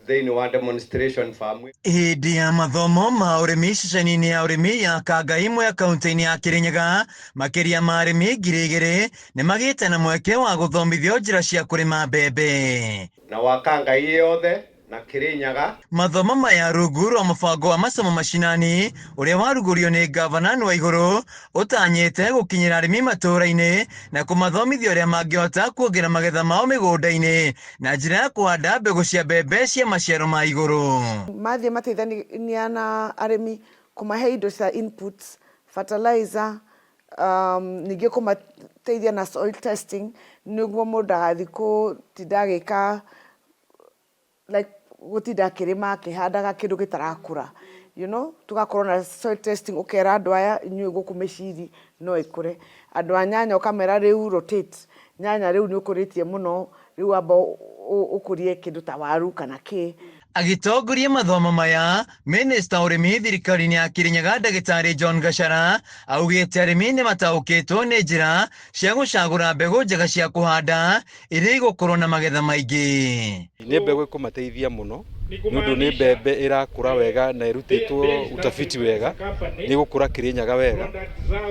Thĩinĩ wa demonstration farm. Hĩndĩ ya mathomo ma ũrĩmi ceceni-inĩ ya ũrĩmi ya Kangai Mwea kaunti-inĩ ya Kirinyaga, makĩria ma arĩmi 2000 nĩ magĩte na mweke wa gũthomithio njĩra cia kũrĩma mbembe. Na wa Kangai yothe na Kirinyaga. Mathomo maya rungu rwa mũbango wa masomo mashinani ũrĩa warugũrio nĩ ngavana Nwaigũrũ ũtanyĩte gũkinyĩra arĩmi matũũra-inĩ na kũmathomithia ũrĩa mangĩhota kuongerera magetha mao mĩgũnda-inĩ na njĩra ya kũhanda mbegũ cia mbembe cia maciaro ma igũrũ. Mathiĩ mateithania na arĩmi kũmahe indo cia inputs, fertilizer, ningĩ kũmateithia na soil testing nĩguo mũndũ ndagathiĩ gũtinda agĩka like gũtinda akĩrĩma akĩhandaga kĩndũ gĩtarakũra, tũgakorwo na soil testing ũkera andũ aya inyuĩ gũkũ mĩciri no ĩkũre, andũ a nyanya ũkamera rĩu rotate, nyanya rĩu nĩ ũkũrĩtie mũno rĩu amba ũkũrie kĩndũ ta waru kana kĩ. Agĩtongoria mathomo maya, Minista ũrĩmi thirikari-inĩ ya Kirinyaga Ndagĩtarĩ John Gachara augĩte arĩmi nĩ mataũkĩtwo nĩ njĩra cia gũcagũra mbegũ njega cia kũhanda iria igũkorwo na magetha maingĩ. Nĩ mbegũ ĩkũmateithia mũno nĩ ũndũ nĩ mbembe ĩrakũra wega na ĩrutĩtwo utafiti wega, nĩ ĩgũkũra Kirinyaga wega,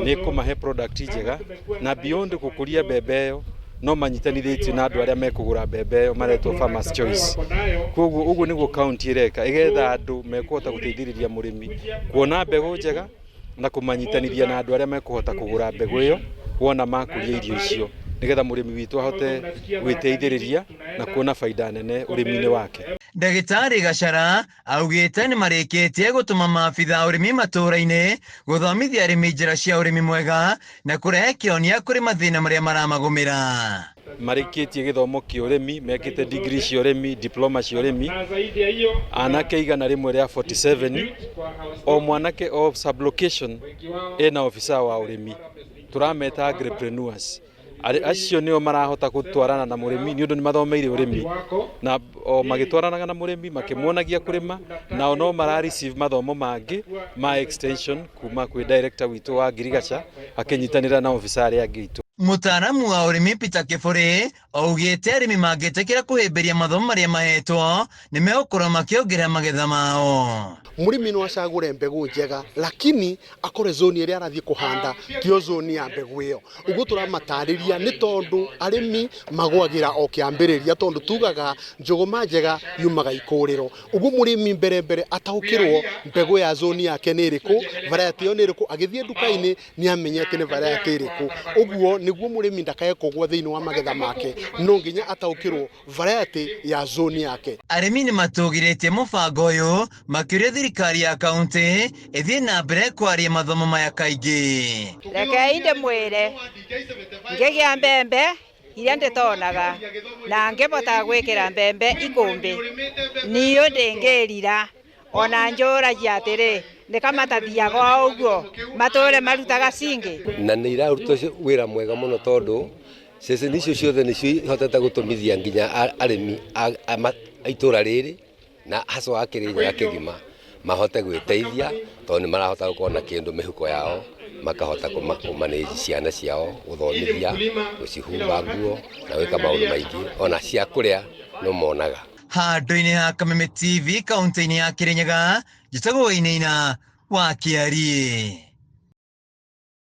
nĩ ĩkũmahe product njega na beyond gũkũria mbembe ĩyo no manyitanithĩtio na andũ arĩa mekũgũra mbembe ĩyo maretwo Farmers Choice. Koguo ũguo nĩguo kaunti ĩreka, ĩgetha andũ mekũhota gũteithĩrĩria mũrĩmi kuona mbegũ njega na kũmanyitanithia na andũ arĩa mekũhota kũgũra mbegũ ĩyo wona makũria irio icio nĩgetha mũrĩmi witũ ahote gwĩteithĩrĩria na kuona baida nene ũrĩmi-inĩ wake. Ndagĩtarĩ Gachara augĩte nĩ marĩkĩtie gũtũma maabitha ũrĩmi matũũra-inĩ gũthomithia arĩmi njĩra cia ũrĩmi mwega na kũrehe kĩhonia kũrĩ mathĩna marĩa maramagũmĩra. Marĩkĩtie gĩthomo kĩa ũrĩmi, mekĩte degree cia ũrĩmi, diploma cia ũrĩmi, anake 147, o mwanake o sublocation ena officer wa ũrĩmi, tũrameta agripreneurs. Acio nĩo marahota gũtwarana na mũrĩmi nĩ ũndũ nĩ mathomeire ũrĩmi na o magĩtwaranaga na mũrĩmi makĩmuonagia kũrĩma, nao no mara receive mathomo mangĩ ma extension kuma kwĩ director witũ wa ngirigaca akĩnyitanĩra na officer arĩa angĩ aitũ. Mũtaaramu wa ũrĩmi Peter Kĩbũrĩ augĩte arĩmi mangĩtĩkĩra kũhĩmbĩria mathomo marĩa mahetwo nĩ megũkorwo makĩongerera magetha mao. Mũrĩmi no acagũre mbegũ njega lakini akore zoni ĩrĩa arathiĩ kũhanda tio zoni ya mbegũ ĩyo. Ũguo tũramatarĩria nĩ tondũ arĩmi magwagĩra o kĩambĩrĩria tondũ tugaga njũgũma njega yumaga ikũrĩro. Ũguo mũrĩmi mbere mbere ataũkĩrwo mbegũ ya zoni yake nĩ ĩrĩkũ, variety ĩyo nĩ ĩrĩkũ, agĩthiĩ nduka-inĩ nĩ amenye atĩ nĩ variety ĩrĩkũ. Ũguo nĩguo mũrĩmi ndakae kũgwa thĩinĩ wa magetha make, no nginya ataũkĩrwo variety ya zoni yake. Arĩmi nĩ matũgĩrĩtie mũbango ũyũ makĩũria thirikari ya kaunti ĩthiĩ na mbere kwaria mathomo maya kaingĩ. Rekei ndĩmwĩre ngĩgĩa mbembe iria ndĩtonaga na ngĩbotaga gwĩkĩra mbembe ikũmbĩ niũ ndĩngĩrira ona njũragia atĩrĩ nĩkamatathiaga o ũguo matũre marutaga cingĩ. Na nĩ iraruta wĩra mwega mũno tondũ ceceni icio ciothe nĩcio ihotete gũtũmithia nginya arĩmi a itũra rĩrĩ na haswa a Kĩrĩnyaga kĩgima mahote gwĩteithia tondũ nĩ marahota gũkorwo na kĩndũ mĩhuko yao makahota kũmanage ciana ciao gũthomithia gũcihumba nguo na gwĩka maũndũ maingĩ ona cia kũrĩa no monaga. Handũ-inĩ ha Kameme TV kaunti-inĩ ya Kĩrĩnyaga, njĩtagwo Wainaina wa Kĩariĩ.